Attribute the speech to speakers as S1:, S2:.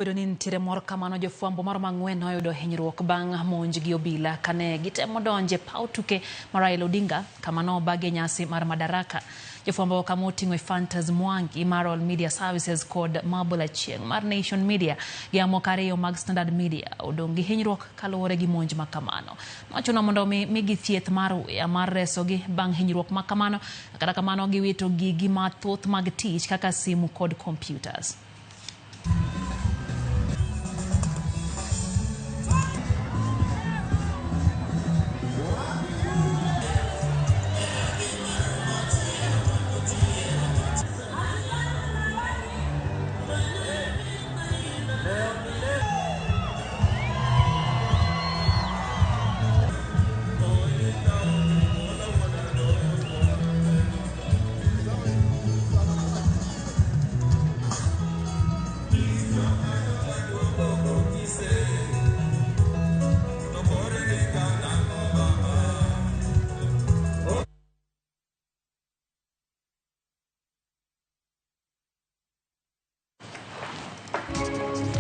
S1: Bedo ni nitiere mor kamano, jofwambo maromo ang'wen noyudo hinyruok bang' monj gi obila kane gitemo donjo e paw tuke mar Raila Odinga kama nobagie nyasi mar Madaraka. Jofwambo kama oting'o Ephantus Mwangi mar All Media Services kod Mabel Achieng' mar Nation Media gi mamoko ariyo mag Standard Media odong' gi hinyruok kaluwore gi monj ma kamano. Nochuno mondo mi migi thieth mar uya mar resogi bang' hinyruok ma kamano, kata kamano giwito gigi mathoth mag tich kaka simu kod computers.